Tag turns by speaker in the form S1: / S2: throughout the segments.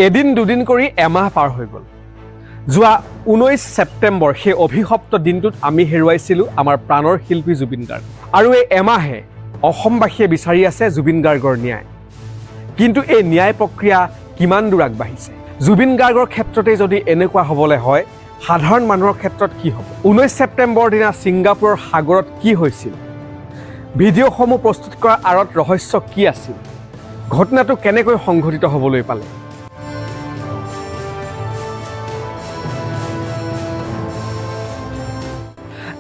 S1: এদিন দুদিন কৰি এমাহ পাৰ হৈ গ'ল। যোৱা 19 ছেপ্টেম্বৰ, সেই অভিশপ্ত দিনটোত আমি হেৰুৱাইছিলোঁ আমাৰ প্ৰাণৰ শিল্পী জুবিন গাৰ্গ। আৰু এই এমাহে অসমবাসীয়ে বিচাৰি আছে জুবিন গাৰ্গৰ ন্যায়। কিন্তু এই ন্যায় প্ৰক্ৰিয়া কিমান দূৰ আগবাঢ়িছে? জুবিন গাৰ্গৰ ক্ষেত্ৰতেই যদি এনেকুৱা হ'বলৈ হয়, সাধাৰণ মানুহৰ ক্ষেত্ৰত কি হ'ব? 19 ছেপ্টেম্বৰ দিনা ছিংগাপুৰৰ সাগৰত কি হৈছিল? ভিডিঅ'সমূহ প্ৰস্তুত কৰাৰ আঁৰত ৰহস্য কি আছিল? ঘটনাটো কেনেকৈ সংঘটিত হ'বলৈ পালে?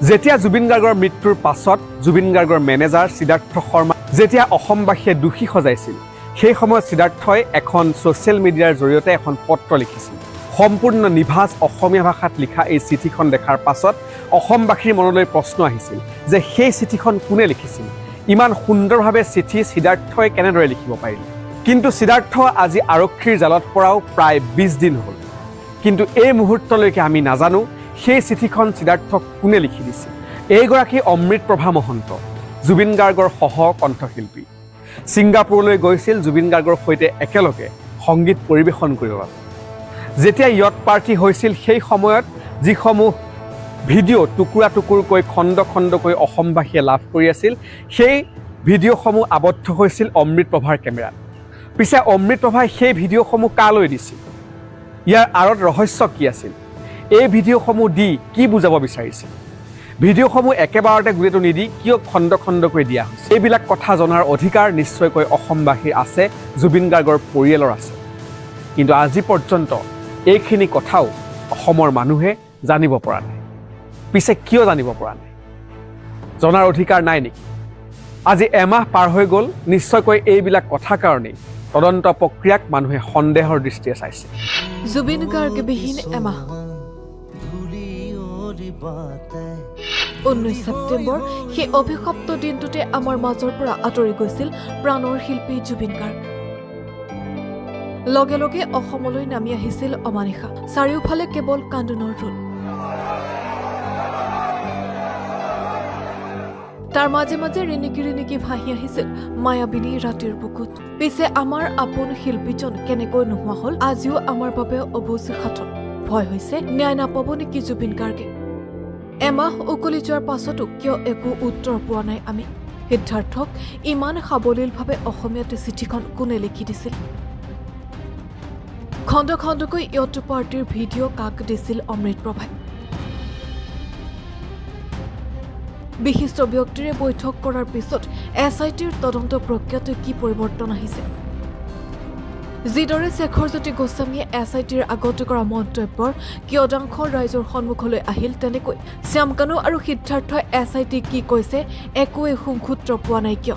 S1: যেতিয়া জুবিন গাৰ্গৰ মৃত্যুৰ পাছত জুবিন গাৰ্গৰ মেনেজাৰ সিদ্ধাৰ্থ শৰ্মা যেতিয়া অসমবাসীয়ে দোষী সজাইছিল, সেই সময়ত সিদ্ধাৰ্থই এখন ছ'চিয়েল মিডিয়াৰ জৰিয়তে এখন পত্ৰ লিখিছিল। সম্পূৰ্ণ নিভাঁজ অসমীয়া ভাষাত লিখা এই চিঠিখন দেখাৰ পাছত অসমবাসীৰ মনলৈ প্ৰশ্ন আহিছিল যে সেই চিঠিখন কোনে লিখিছিল? ইমান সুন্দৰভাৱে চিঠি সিদ্ধাৰ্থই কেনেদৰে লিখিব পাৰিলে? কিন্তু সিদ্ধাৰ্থ আজি আৰক্ষীৰ জালত পৰাও প্ৰায় 20 দিন হ'ল। কিন্তু এই মুহূৰ্তলৈকে আমি নাজানো সেই চিঠিখন সিদ্ধাৰ্থক কোনে লিখি দিছিল। এইগৰাকী অমৃত প্ৰভা মহন্ত, জুবিন গাৰ্গৰ সহ কণ্ঠশিল্পী, ছিংগাপুৰলৈ গৈছিল জুবিন গাৰ্গৰ সৈতে একেলগে সংগীত পৰিৱেশন কৰিবৰ বাবে। যেতিয়া য়ট পাৰ্টি হৈছিল, সেই সময়ত যিসমূহ ভিডিঅ' টুকুৰা টুকুৰকৈ, খণ্ড খণ্ডকৈ অসমবাসীয়ে লাভ কৰি আছিল, সেই ভিডিঅ'সমূহ আবদ্ধ হৈছিল অমৃত প্ৰভাৰ কেমেৰাত। পিছে অমৃত প্ৰভাই সেই ভিডিঅ'সমূহ কালৈ দিছিল? ইয়াৰ আঁৰত ৰহস্য কি আছিল? এই ভিডিঅ'সমূহ দি কি বুজাব বিচাৰিছিল? ভিডিঅ'সমূহ একেবাৰতে গোটেইটো নিদি কিয় খণ্ড খণ্ডকৈ দিয়া হৈছে? এইবিলাক কথা জনাৰ অধিকাৰ নিশ্চয়কৈ অসমবাসীৰ আছে, জুবিন গাৰ্গৰ পৰিয়ালৰ আছে। কিন্তু আজি পৰ্যন্ত এইখিনি কথাও অসমৰ মানুহে জানিব পৰা নাই। পিছে কিয় জানিব পৰা নাই? জনাৰ অধিকাৰ নাই নেকি? আজি এমাহ পাৰ হৈ গ'ল। নিশ্চয়কৈ এইবিলাক কথাৰ কাৰণেই তদন্ত প্ৰক্ৰিয়াক মানুহে সন্দেহৰ দৃষ্টিৰে চাইছে।
S2: জুবিন গাৰ্গবিহীন এমাহ। 19 ছেপ্টেম্বৰ, সেই অভিশপ্ত দিনটোতে আমাৰ মাজৰ পৰা আঁতৰি গৈছিল প্ৰাণৰ শিল্পী জুবিন গাৰ্গ। লগে লগে অসমলৈ নামি আহিছিল অমানিশা। চাৰিওফালে কেৱল কান্দোনৰ ৰোল। তাৰ মাজে মাজে ৰিণিকি ৰিণিকি ভাহি আহিছিল মায়াবিনী ৰাতিৰ বুকুত। পিছে আমাৰ আপোন শিল্পীজন কেনেকৈ নোহোৱা হ'ল, আজিও আমাৰ বাবে অবুজ সাঁথৰ। ভয় হৈছে, ন্যায় নাপাব নেকি জুবিন গাৰ্গে? এমাহ উকলি যোৱাৰ পাছতো কিয় একো উত্তৰ পোৱা নাই আমি? সিদ্ধাৰ্থক ইমান সাৱলীলভাৱে অসমীয়াত চিঠিখন কোনে লিখি দিছিল? খণ্ড খণ্ডকৈ য়ট পাৰ্টিৰ ভিডিঅ' কাক দিছিল অমৃত প্ৰভাই? বিশিষ্ট ব্যক্তিৰে বৈঠক কৰাৰ পিছত এছ I টিৰ তদন্ত প্ৰক্ৰিয়াত কি পৰিৱৰ্তন আহিছে? যিদৰে শেখৰজ্যোতি গোস্বামীয়ে এছ I টিৰ আগত কৰা মন্তব্যৰ কিয়দাংশ ৰাইজৰ সন্মুখলৈ আহিল, তেনেকৈ শ্যামকানু আৰু সিদ্ধাৰ্থই এছ I T কি কৈছে একোৱে শুংসূত্ৰ পোৱা নাই কিয়?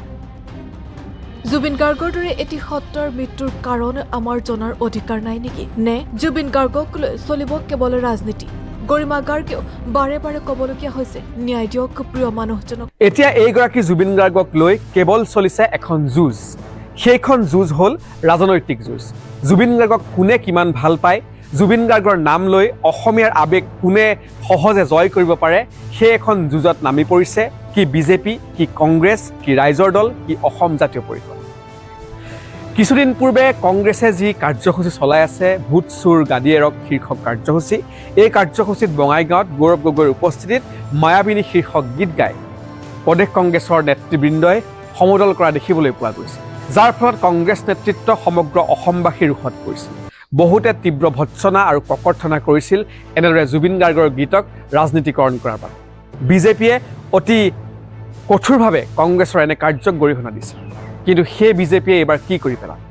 S2: জুবিন গাৰ্গৰ দৰে এটি সত্তাৰ মৃত্যুৰ কাৰণ আমাৰ জনাৰ অধিকাৰ নাই নেকি? নে জুবিন গাৰ্গক লৈ চলিব কেৱল ৰাজনীতি? গৰিমা গাৰ্গেও বাৰে বাৰে ক'বলগীয়া হৈছে, ন্যায় দিয়ক প্ৰিয় মানুহজনক।
S1: এতিয়া এইগৰাকী জুবিন গাৰ্গক লৈ কেৱল চলিছে এখন যুঁজ। সেইখন যুঁজ হ'ল ৰাজনৈতিক যুঁজ। জুবিন গাৰ্গক কোনে কিমান ভাল পায়, জুবিন গাৰ্গৰ নাম লৈ অসমীয়াৰ আৱেগ কোনে সহজে জয় কৰিব পাৰে, সেই এখন যুঁজত নামি পৰিছে কি বিজেপি, কি কংগ্ৰেছ, কি ৰাইজৰ দল, কি অসম জাতীয় পৰিষদ। কিছুদিন পূৰ্বে কংগ্ৰেছে যি কাৰ্যসূচী চলাই আছে, ভোট চোৰ গাদী এৰক শীৰ্ষক কাৰ্যসূচী, এই কাৰ্যসূচীত বঙাইগাঁৱত গৌৰৱ গগৈৰ উপস্থিতিত মায়াবিনী শীৰ্ষক গীত গাই প্ৰদেশ কংগ্ৰেছৰ নেতৃবৃন্দই সমদল কৰা দেখিবলৈ পোৱা গৈছে, যাৰ ফলত কংগ্ৰেছ নেতৃত্ব সমগ্ৰ অসমবাসীৰ ৰোষত পৰিছিল। বহুতে তীব্ৰ ভৰ্ৎসনা আৰু ককৰ্থনা কৰিছিল এনেদৰে জুবিন গাৰ্গৰ গীতক ৰাজনীতিকৰণ কৰাৰ বাবে। বিজেপিয়ে অতি কঠোৰভাৱে কংগ্ৰেছৰ এনে কাৰ্যক গৰিহণা দিছিল। কিন্তু সেই বিজেপিয়ে এইবাৰ কি কৰি পেলালে?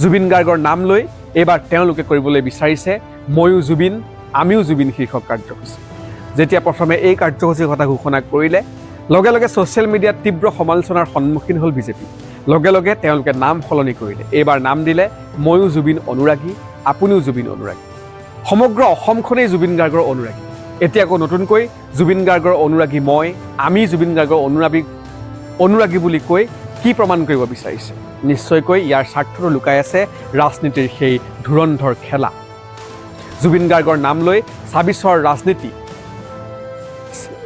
S1: জুবিন গাৰ্গৰ নাম লৈ এইবাৰ তেওঁলোকে কৰিবলৈ বিচাৰিছে ময়ো জুবিন, আমিও জুবিন শীৰ্ষক কাৰ্যসূচী। যেতিয়া প্ৰথমে এই কাৰ্যসূচীৰ কথা ঘোষণা কৰিলে, লগে লগে ছ'চিয়েল মিডিয়াত তীব্ৰ সমালোচনাৰ সন্মুখীন হ'ল বিজেপি। লগে লগে তেওঁলোকে নাম সলনি কৰিলে। এইবাৰ নাম দিলে ময়ো জুবিন অনুৰাগী, আপুনিও জুবিন অনুৰাগী। সমগ্ৰ অসমখনেই জুবিন গাৰ্গৰ অনুৰাগী। এতিয়া আকৌ নতুনকৈ জুবিন গাৰ্গৰ অনুৰাগী মই, আমি জুবিন গাৰ্গৰ অনুৰাগী অনুৰাগী বুলি কৈ কি প্ৰমাণ কৰিব বিচাৰিছে? নিশ্চয়কৈ ইয়াৰ স্বাৰ্থটো লুকাই আছে ৰাজনীতিৰ সেই ধুৰন্ধৰ খেলা। জুবিন গাৰ্গৰ নাম লৈ 26ৰ ৰাজনীতি,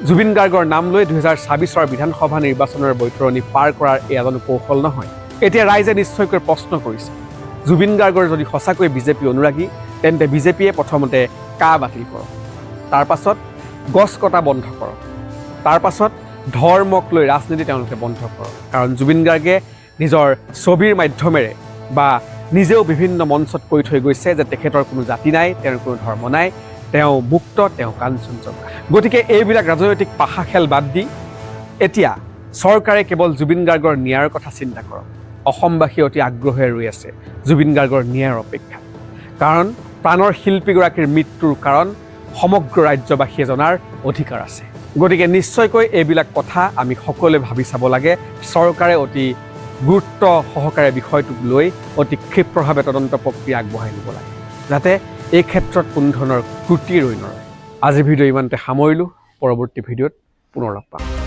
S1: জুবিন গাৰ্গৰ নাম লৈ 2026ৰ বিধানসভা নিৰ্বাচনৰ বৈতৰণি পাৰ কৰাৰ এয়া জানো কৌশল নহয়? এতিয়া ৰাইজে নিশ্চয়কৈ প্ৰশ্ন কৰিছে। জুবিন গাৰ্গৰ যদি সঁচাকৈ বিজেপি অনুৰাগী, তেন্তে বিজেপিয়ে প্ৰথমতে কা বাতিল কৰক, তাৰ পাছত গছ কটা বন্ধ কৰক, তাৰ পাছত ধৰ্মক লৈ ৰাজনীতি তেওঁলোকে বন্ধ কৰক। কাৰণ জুবিন গাৰ্গে নিজৰ ছবিৰ মাধ্যমেৰে বা নিজেও বিভিন্ন মঞ্চত কৈ থৈ গৈছে যে তেখেতৰ কোনো জাতি নাই, তেওঁৰ কোনো ধৰ্ম নাই, তেওঁ মুক্ত, তেওঁ কাঞ্চনজংঘা। গতিকে এইবিলাক ৰাজনৈতিক পাশা খেল বাদ দি এতিয়া চৰকাৰে কেৱল জুবিন গাৰ্গৰ ন্যায়ৰ কথা চিন্তা কৰক। অসমবাসী অতি আগ্ৰহেৰে ৰৈ আছে জুবিন গাৰ্গৰ ন্যায়ৰ অপেক্ষাত, কাৰণ প্ৰাণৰ শিল্পীগৰাকীৰ মৃত্যুৰ কাৰণ সমগ্ৰ ৰাজ্যবাসীয়ে জনাৰ অধিকাৰ আছে। গতিকে নিশ্চয়কৈ এইবিলাক কথা আমি সকলোৱে ভাবি চাব লাগে। চৰকাৰে অতি গুৰুত্ব সহকাৰে বিষয়টোক লৈ অতি ক্ষীপ্ৰভাৱে তদন্ত প্ৰক্ৰিয়া আগবঢ়াই নিব লাগে, যাতে এই ক্ষেত্ৰত কোনো ধৰণৰ ত্ৰুটি ৰৈ নৰয়। আজিৰ ভিডিঅ' ইমানতে সামৰিলোঁ। পৰৱৰ্তী ভিডিঅ'ত পুনৰ লগ পাম।